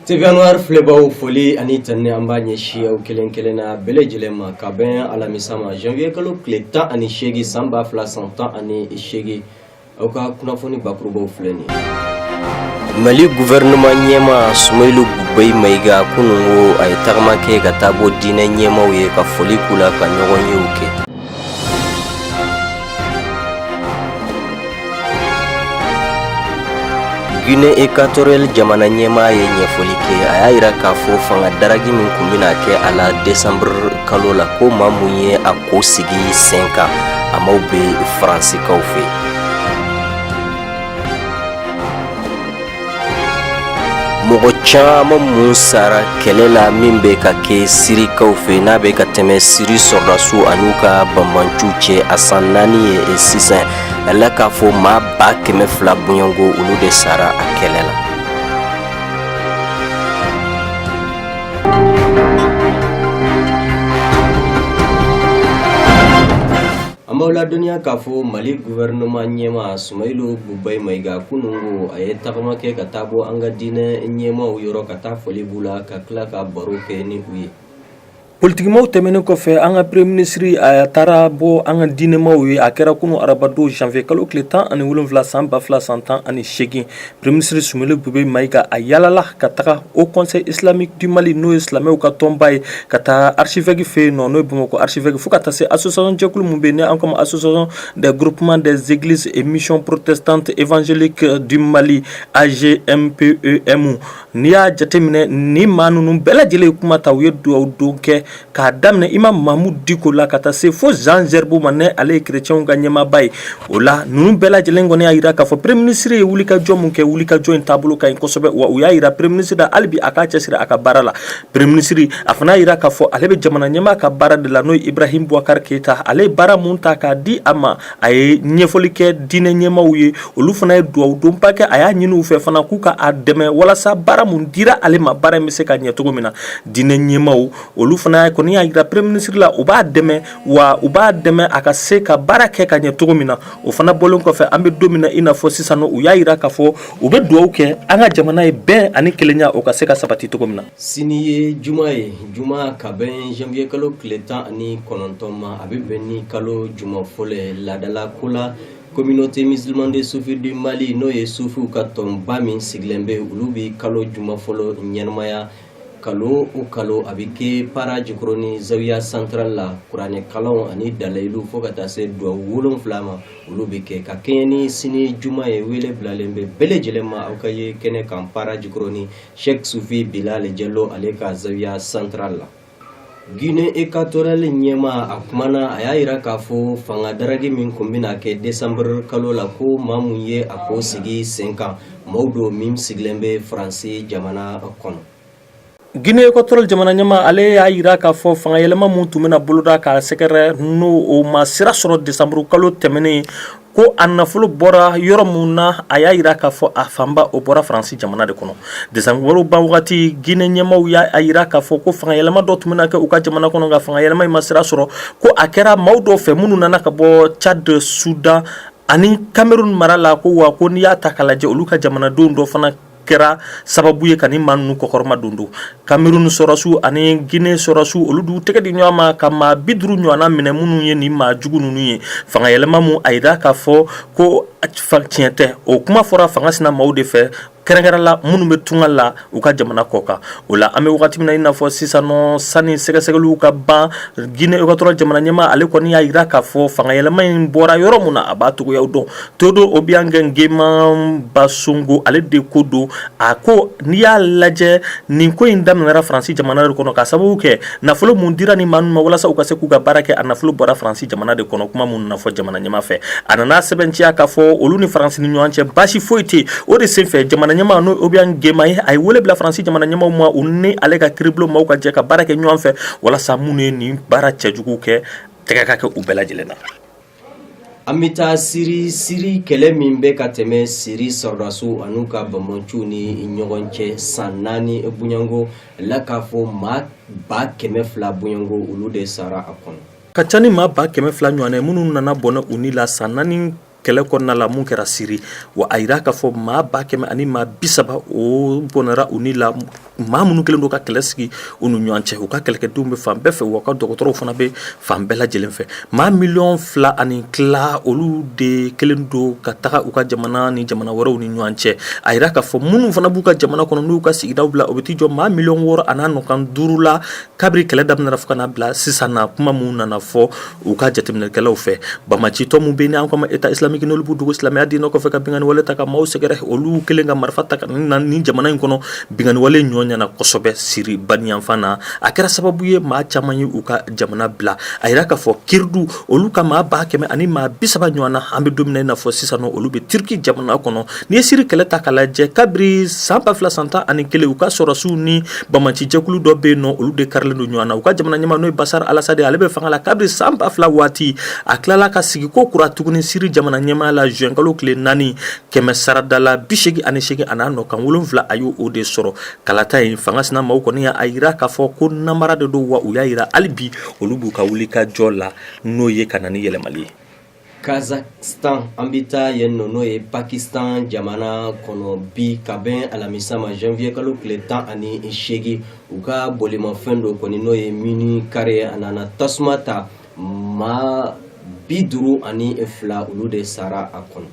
TV Anwar filɛbaw, foli ani tanuni an b'a ɲɛsin aw kelen kelen na bɛɛ lajɛlen ma ka bɛn alamisa ma, janvier kalo tile 18, san 2018. Aw ka kunnafoni bakurubaw filɛ nin ye. Mali gouvernement ɲɛmaa Sumayilu Bubayi Mayiga, kunun ko a ye tagama kɛ ka taa bɔ diinɛ ɲɛmaaw ye, ka foli k'u la, ka ɲɔgɔnyew kɛ. Guinée Équatoriale jamana ɲɛmaa ye ɲɛfɔli kɛ. A y'a yira k'a fɔ fanga daragi min kun bɛna kɛ a la décembre kalo la, ko maa mun ye a ko sigi sen kan, a maaw bɛ Faransikaw fɛ. Mɔgɔ caman mun sara kɛlɛ la min bɛ ka kɛ Sirikaw fɛ, n'a bɛ ka tɛmɛ Siri sɔrɔdasiw an'u ka banbanciw cɛ a san 4 ye sisan, ala k'a fɔ maa 200,000 bɔɲɔgɔnko, olu de sara a kɛlɛ la. An b'aw ladɔnniya k'a fɔ Mali gouvernement ɲɛmaa Sumayilu Bubayi Mayiga, kunun ko a ye tagama kɛ ka taa bɔ an ka diinɛ ɲɛmaaw yɔrɔ, ka taa foli b'u la, ka tila ka baro kɛ ni u ye. Politikimaaw tɛmɛnen kɔfɛ, an ka premier ministre a taara bɔ an ka diinɛmaw ye. A kɛra kunun arabadon, janvier kalo tile 17, san 2018. Premier ministre Sumayilu Bubayi Mayiga, a yalala ka taga Haut Conseil islamique du Mali, n'o ye silamɛw ka tɔnba ye, ka taa archevêque fɛ yen nɔ, n'o ye Bamakɔ archevêque, fo ka taa se association jɛkulu min bɛ yen ni an k'a ma Association des groupements des églises et missions protestantes évangéliques du Mali, AGMPEM. N'i y'a jateminɛ, ni maa ninnu bɛɛ lajɛlen ye kuma ta, u ye dugawu don kɛ k'a daminɛ imam Mamudu Diko la ka taa se fo Jean Zerbo ma, ne ale ye kerecɛnw ka ɲɛmaaba ye. O la, ninnu bɛɛ lajɛlen kɔni y'a jira k'a fɔ premier ministre ye wulikajɔ mun kɛ, wulikajɔ in taabolo ka ɲi kosɛbɛ. Wa u y'a jira premier ministre la, hali bi a k'a cɛsiri a ka baara la. Premier ministre a fana y'a jira k'a fɔ ale bɛ jamana ɲɛmaa ka baara de la, n'o ye Ibrahim Boubacar Keita. Ale ye baara mun ta k'a di a ma, a ye ɲɛfɔli kɛ diinɛ ɲɛmaaw ye, olu fana ye dugawu donba kɛ. A y'a ɲini u fɛ fana k'u ka a dɛmɛ walasa baara mun dira ale ma, baara in bɛ se ka ɲɛ cogo min na. Diinɛ ɲɛmaaw olu fana kɔni y'a jira premier ministre la, u b'a dɛmɛ, wa u b'a dɛmɛ a ka se ka baara kɛ ka ɲɛ cogo min na. O fana bɔlen kɔfɛ, an bɛ don min na i n'a fɔ sisan, u y'a jira k'a fɔ u bɛ dugawu kɛ an ka jamana ye, bɛn ani kelenya o ka se ka sabati cogo min na. Sini ye juma ye, juma ka bɛn janvier kalo tile 19 ma. A bɛ bɛn ni kalo juma fɔlɔ ye laadala ko la. Communauté musulmane des soufis du Mali, n'o ye sufiw ka tɔnba min sigilen bɛ, olu bɛ kalo juma fɔlɔ ɲɛnamaya. Kalo o kalo, a bɛ kɛ Para Jikɔrɔni Zawiya centrale la. Kuranɛ kalanw ani dalayilu fo ka taa se duwawu 7 ma, olu bɛ kɛ ka kɛɲɛ ni sini juma ye. Wele bilalen bɛ bɛɛ lajɛlen ma, aw ka ye kɛnɛ kan Para Jikɔrɔni, Sheikh Sufi Bilal Jalo ale ka Zawiya centrale la. Guinée Équatoriale ɲɛmaa, a kumana. A y'a yira k'a fɔ fanga daragi min kun bɛna kɛ décembre kalo la, ko maa mun ye a ko sigi sen kan, maaw don min sigilen bɛ Faransi jamana kɔnɔ. Guinée Équatoriale jamana ɲɛmaa, ale y'a yira k'a fɔ fanga yɛlɛma mun tun bɛna boloda k'a sɛgɛrɛ, n'o o ma sira sɔrɔ décembre kalo tɛmɛnen, ko a nafolo bɔra yɔrɔ mun na. A y'a yira k'a fɔ a fanba o bɔra Faransi jamana de kɔnɔ. Décembre ban wagati, Guinée ɲɛmaaw y'a yira k'a fɔ ko fanga yɛlɛma dɔ tun bɛna kɛ u ka jamana kɔnɔ, nka fanga yɛlɛma in ma sira sɔrɔ, ko a kɛra maaw dɔw fɛ minnu nana ka bɔ Tchad, Soudan ani Cameroun mara la. Ko wa ko n'i y'a ta k'a lajɛ, olu ka jamanadenw dɔ fana kɛra sababu ye ka ni maa ninnu kɔkɔrɔma don don. Cameroun sɔrɔsiw ani Guinée sɔrɔsiw, olu d'u tɛgɛ di ɲɔgɔn ma ka maa 50 ɲɔgɔnna minɛ minnu ye nin maa jugu ninnu ye. Fanga yɛlɛma mun, a yira k'a fɔ ko tiɲɛ tɛ, o kuma fɔra fanga sina maaw de fɛ, kɛrɛnkɛrɛn la minnu bɛ tunga la u ka jamana kɔ kan. O la, an bɛ wagati min na i n'a fɔ sisan nɔ, sani sɛgɛsɛgɛliw ka ban, Guinée Équatoriale jamana ɲɛmaa, ale kɔni y'a yira k'a fɔ fanga yɛlɛma in bɔra yɔrɔ mun na, a b'a togoyaw dɔn. Teodoro Obiang Nguema Mbasogo, ale de ko don. A ko n'i y'a lajɛ, nin ko in daminɛra Faransi jamana de kɔnɔ, ka sababu kɛ nafolo mun dira ni maa ninnu ma walasa u ka se k'u ka baara kɛ, a nafolo bɔra Faransi jamana de kɔnɔ. Kuma mun na fɔ jamana ɲɛmaa fɛ, a nana sɛbɛntiya k'a fɔ olu ni Faransi ni ɲɔgɔn cɛ baasi foyi tɛ. O de senfɛ, jamana ɲɛmaa, n'o Obiang Nguema ye, a ye wele bila Faransi jamana ɲɛmaaw ma, u ni ale ka kiribulon maaw ka jɛ ka baara kɛ ɲɔgɔn fɛ walasa minnu ye nin baara cɛjugu kɛ, tɛgɛ ka kɛ u bɛɛ lajɛlen na. An bɛ taa Siri. Siri kɛlɛ min bɛ ka tɛmɛ Siri sɔrɔdasiw an'u ka banbaanciw ni ɲɔgɔn cɛ san 4 bonyanko la, k'a fɔ maa 200,000 bonyanko, olu de sara a kɔnɔ. Ka ca ni maa 200,000 ɲɔgɔn ye minnu nana bɔnɛ u ni la san 4 kɛlɛ kɔnɔna la mun kɛra Siri. Wa a yira k'a fɔ maa 130,000 o bɔnɛra u ni la. Maa minnu kɛlen don ka kɛlɛ sigi u ni ɲɔgɔn cɛ, u ka kɛlɛkɛdenw bɛ fan bɛɛ fɛ, wa u ka dɔgɔtɔrɔw fana bɛ fan bɛɛ lajɛlen fɛ. Maa 2.5 miliyɔn, olu de kɛlen don ka taga u ka jamana ni jamana wɛrɛw ni ɲɔgɔn cɛ. A yira k'a fɔ minnu fana b'u ka jamana kɔnɔ, n'u ka sigidaw bila, o bɛ t'i jɔ maa 6.5 miliyɔn la kabiri kɛlɛ daminɛra fo ka n'a bila sisan na. Kuma minnu nana fɔ u ka jateminɛkɛlaw fɛ, banbaancitɔn min bɛ ni an k'a ma État islamique, n'olu b'u dogo silamɛya diinɛ kɔfɛ ka binkanni wale ta ka maaw sɛgɛrɛ, olu kɛlen ka marifa ta ka na nin jamana in kɔnɔ, binkanni wale ɲɔ ɲɛna kosɛbɛ Siri baniyanfan na. A kɛra sababu ye maa caman ye u ka jamana bila. A yira k'a fɔ Kirdu, olu ka maa 130,000 ɲɔgɔn na, an bɛ don min na i n'a fɔ sisan nɔ, olu bɛ Turki jamana kɔnɔ. N'i ye Siri kɛlɛ ta k'a lajɛ, kabiri san 2011, u ka sɔrɔdasiw ni banbaanci jɛkulu dɔ bɛ yen nɔ, olu de karilen don ɲɔgɔn na. U ka jamana ɲɛmaa, n'o ye Bashar al-Assad, ale bɛ fanga la kabiri san 2000 waati. A tilala ka sigi ko kura tuguni Siri jamana ɲɛmaa la juin kalo tile 4, kɛmɛ sarada la 88.7, a y'o de sɔrɔ kalata in. Fanga sina maaw kɔni y'a yira k'a fɔ ko namara de don, wa u y'a yira hali bi olu b'u ka wuli ka jɔ la, n'o ye ka na ni yɛlɛmali ye. Kazakhstan, an bɛ taa yen nɔ, n'o ye Pakistan jamana kɔnɔ. Bi ka bɛn alamisa ma, janvier kalo tile 18, u ka bolimafɛn dɔ kɔni, n'o ye mini car ye, a nana tasuma ta. Maa 52, olu de sara a kɔnɔ.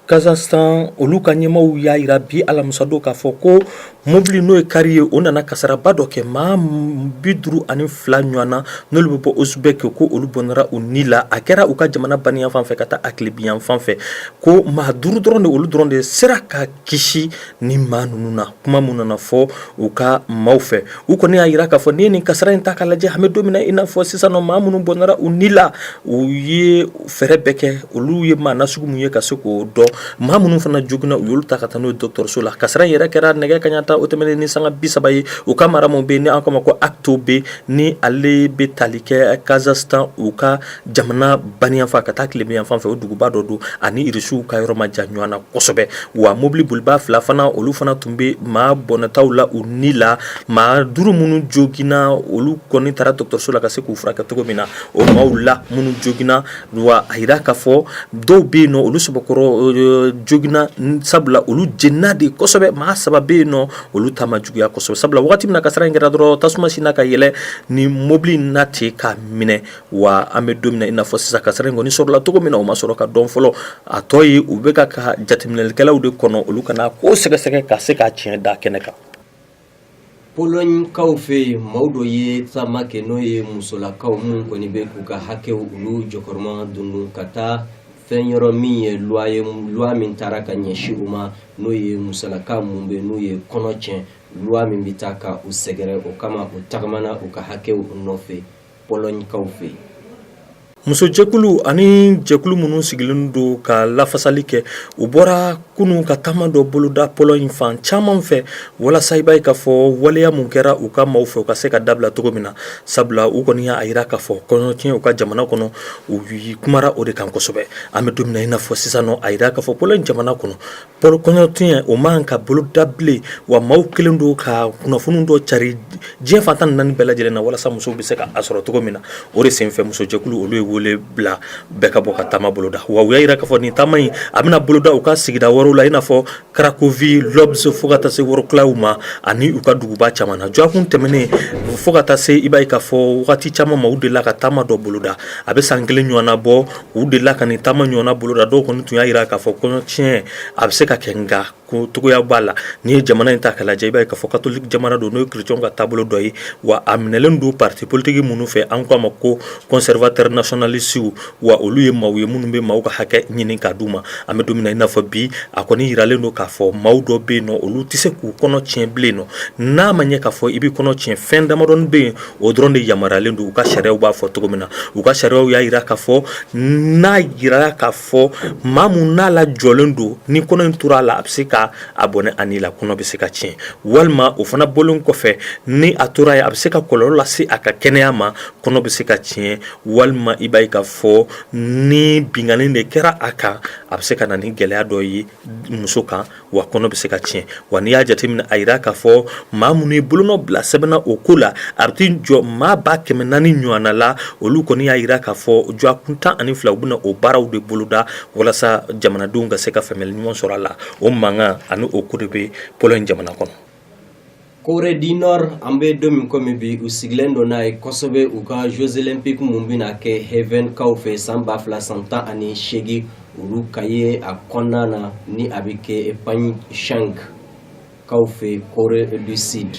Kazakhstan, olu ka ɲɛmaw y'a yira bi alamisadon k'a fɔ ko mobili, n'o ye car ye, o nana kasaraba dɔ kɛ. Maa 52 ɲɔgɔn na, n'olu bɛ bɔ Uzbek, ko olu bɔnɛra u ni la. A kɛra u ka jamana baniyan fan fɛ ka taa a tilebiyan fan fɛ, ko maa 5 dɔrɔn de, olu dɔrɔn de sera ka kisi ni maa ninnu na. Kuma min nana fɔ u ka maaw fɛ, u kɔni y'a yira k'a fɔ n'i ye nin kasara in ta k'a lajɛ, an bɛ don min na i n'a fɔ sisan nɔ, maa minnu bɔnɛra u ni la, u ye fɛɛrɛ bɛɛ kɛ, olu ye maa nasugu mun ye ka se k'o dɔn. Maa minnu fana joginna, u y'olu ta ka taa n'o ye dɔgɔtɔrɔso la. Kasara in yɛrɛ kɛra nɛgɛ kaɲa 10, o tɛmɛnen ni sanga 30 ye, u ka mara min bɛ yen ni an k'a ma ko Aktobe, ni ale bɛ tali kɛ Kazakhstan, u ka jamana baniyanfan ka taa tilebiyanfan fɛ, o duguba dɔ don, ani Irisiw ka yɔrɔ ma jan ɲɔgɔn na kosɛbɛ. Wa mobili boliba fila fana, olu fana tun bɛ maa bɔnɛtaw la u ni la. Maa 5 minnu joginna, olu kɔni taara dɔgɔtɔrɔso la ka se k'u furakɛ cogo min na. O maaw la minnu joginna, wa a yira k'a fɔ dɔw bɛ yen nɔ, olu sɛbɛkɔrɔ joginna, sabula olu jenina de kosɛbɛ. Maa 3 bɛ yen nɔ, olu ta ma juguya kosɛbɛ, sabula wagati min na kasara in kɛra dɔrɔn, tasuma sinna ka yɛlɛ ni mobili in na ten k'a minɛ. Wa an bɛ don min na i n'a fɔ sisan, kasara in kɔni sɔrɔla cogo min na, o ma sɔrɔ ka dɔn fɔlɔ. A tɔ ye u bɛ ka jateminɛlikɛlaw de kɔnɔ, olu kana ko sɛgɛsɛgɛ ka se k'a tiɲɛ da kɛnɛ kan. Polɔnkaw fɛ yen, maaw dɔ ye taama kɛ, n'o ye musolakaw minnu kɔni bɛ k'u ka hakɛw olu jɔkɔrɔma dundun, ka taa fɛn yɔrɔ min ye loi ye, loi min taara ka ɲɛsin u ma, n'o ye musolaka mun bɛ n'u ye kɔnɔ tiɲɛ, loi min bɛ taa ka u sɛgɛrɛ. O kama u tagamana u ka hakɛw nɔfɛ Polɔnkaw fɛ yen. Musojɛkulu ani jɛkulu minnu sigilen don ka lafasali kɛ, u bɔra kunun ka taama dɔ boloda Pologne fan caman fɛ, walasa i b'a ye k'a fɔ waleya mun kɛra u ka maaw fɛ, u ka se ka dabila cogo min na, sabula u kɔni y'a yira k'a fɔ kɔɲɔtiɲɛ u ka jamana kɔnɔ, u kumara o de kan kosɛbɛ. An bɛ don min na i n'a fɔ sisan nɔ, a yira k'a fɔ Pologne jamana kɔnɔ, kɔɲɔtiɲɛ o man ka boloda bilen. Wa maaw kɛlen don ka kunnafoni dɔ cari diɲɛ fan 14 bɛɛ lajɛlen na, walasa musow bɛ se ka a sɔrɔ cogo min na. O de senfɛ, musojɛkulu olu ye wele bila bɛɛ ka bɔ ka taama boloda. Wa u y'a yira k'a fɔ nin taama in, a bɛna boloda u ka sigida wɛrɛw la, i n'a fɔ Cracovie, Lodz, fo ka taa se Wroclaw ma, ani u ka duguba caman na. Dɔgɔkun tɛmɛnen fo ka taa se, i b'a ye k'a fɔ wagati caman ma, u delila ka taama dɔ boloda. A bɛ san 1 ɲɔgɔnna bɔ, u delila ka nin taama ɲɔgɔnna boloda. Dɔw kɔni tun y'a yira k'a fɔ kɔɲɔtiɲɛ a bɛ se ka kɛ, nka ko togoya b'a la. N'i ye jamana in ta k'a lajɛ, i b'a ye k'a fɔ catholique jamana don, n'o ye chrétien ka taabolo dɔ ye. Wa a minɛlen don parti politique minnu fɛ, an k'a ma ko conservateur nationaliste, wa olu ye maaw ye minnu bɛ maaw ka hakɛ ɲini k'a d'u ma. An bɛ don min na i n'a fɔ bi, a kɔni yiralen don k'a fɔ maaw dɔ bɛ yen nɔ, olu tɛ se k'u kɔnɔ tiɲɛ bilen nɔ. N'a ma ɲɛ k'a fɔ i bɛ kɔnɔ tiɲɛ, fɛn damadɔni bɛ yen, o dɔrɔn de yamaruyalen don. U ka sariyaw b'a fɔ cogo min na, u ka sariyaw y'a yira k'a fɔ n'a yirala k'a fɔ maa mun n'a lajɔlen don, ni kɔnɔ in tora a la, a bɛ se ka a bɔnɛ a ni la, kɔnɔ bɛ se ka tiɲɛ, walima o fana bɔlen kɔfɛ, ni a tora yen, a bɛ se ka kɔlɔlɔ lase a ka kɛnɛya ma, kɔnɔ bɛ se ka tiɲɛ, walima i b'a ye k'a fɔ ni binkanni de kɛra a kan, a bɛ se ka na ni gɛlɛya dɔ ye muso kan, wa kɔnɔ bɛ se ka tiɲɛ. Wa n'i y'a jateminɛ, a yira k'a fɔ maa minnu ye bolonɔ bila sɛbɛnna o ko la, a bɛ t'i jɔ maa 400,000 ɲɔgɔnna la. Olu kɔni y'a yira k'a fɔ dɔgɔkun 12, u bɛna o baaraw de boloda walasa jamanadenw ka se ka faamuyali ɲuman sɔrɔ a la. O mankan ani o ko de bɛ Pologne jamana kɔnɔ. Corée du Nord, an bɛ don min komi bi, u sigilen don n'a ye kosɛbɛ u ka Jeux olympiques mun bɛna kɛ Haven-kaw fɛ san 2018, olu ka ye a kɔnɔna na, ni a bɛ kɛ Pyeongchang kaw fɛ Corée du Sud.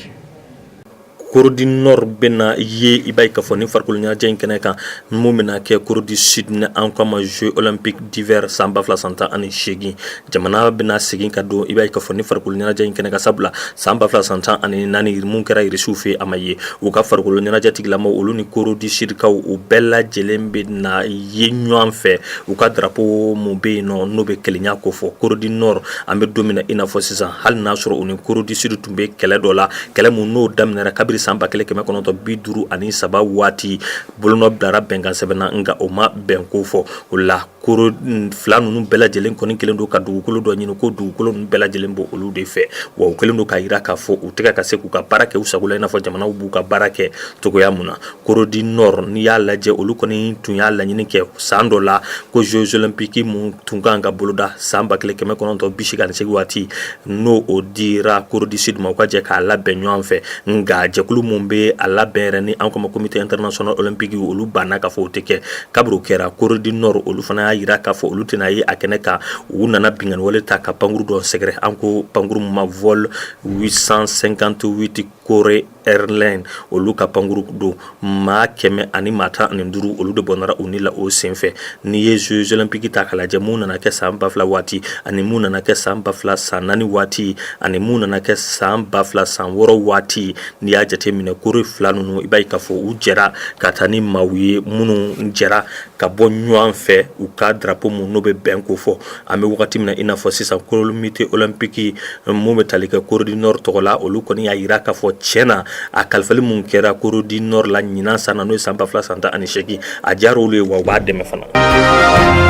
Corée du Nord bɛna ye, i b'a ye k'a fɔ ni farikolo ɲɛnajɛ in kɛnɛ kan mun bɛna kɛ Corée du Sud, ni an k'a ma Jeux olympiques d'hiver san 2018, jamana bɛna segin ka don, i b'a ye k'a fɔ ni farikolo ɲɛnajɛ in kɛnɛ kan, sabula san 2014 mun kɛra Irisiw fɛ, a ma ye. U ka farikolo ɲɛnajɛ tigilamaw, olu ni Corée du Sud kaw, u bɛɛ lajɛlen bɛna ye ɲɔgɔn fɛ. U ka drapeau mun bɛ yen nɔ, n'o bɛ kelenya ko fɔ Corée du Nord, an bɛ don min na i n'a fɔ sisan, hali n'a sɔrɔ u ni Corée du Sud tun bɛ kɛlɛ dɔ la, kɛlɛ mun n'o daminɛra kabiri san 1953 waati, bolonɔ bilara bɛnkan sɛbɛn na, nka o ma bɛn ko fɔ. O la, Corée fila ninnu bɛɛ lajɛlen kɔni kelen don ka dugukolo dɔ ɲini ko dugukolo ninnu bɛɛ lajɛlen bɔ olu de fɛ. Wa u kɛlen don k'a jira k'a fɔ u tɛ ka se k'u ka baara kɛ u sago la, i n'a fɔ jamanaw b'u ka baara kɛ cogoya mun na. Corée du Nord, n'i y'a lajɛ, olu kɔni tun y'a laɲini kɛ san dɔ la ko Jeux olympiques mun tun kan ka boloda san 1988 waati, n'o o dira Corée du Sud ma, u ka jɛ k'a labɛn ɲɔgɔn fɛ. Nka jɛkulu mun bɛ a labɛn yɛrɛ, ni an k'a ma Comité international olympique, olu banna k'a fɔ o tɛ kɛ. Kabiri o kɛra, Corée du Nord, olu fana y'a jira k'a fɔ olu tɛna ye a kɛnɛ kan. U nana binkanni wale ta ka pankuru dɔ sɛgɛrɛ, an ko pankuru ma vol 858 Korea Airlines, olu ka pankuru don. Maa 115, olu de bɔnna u ni la o senfɛ. N'i ye Jeux olympiques ta k'a lajɛ, mun nana kɛ san 2000 waati, ani mun nana kɛ san 2004 waati, ani mun nana kɛ san 2006 waati, n'i y'a jateminɛ, Corée fila ninnu, i b'a ye k'a fɔ u jɛra ka taa ni maaw ye minnu jɛra ka bɔ ɲɔgɔn fɛ, u ka drapeau mun n'o bɛ bɛn ko fɔ. An bɛ wagati min na i n'a fɔ sisan, comité olympique mun bɛ tali kɛ Corée du Nord tɔgɔ la, olu kɔni y'a jira k'a fɔ tiɲɛ na, a kalifali mun kɛra Corée du Nord la ɲinan san na, n'o ye san 2018, a diyara olu ye, wa u b'a dɛmɛ fana.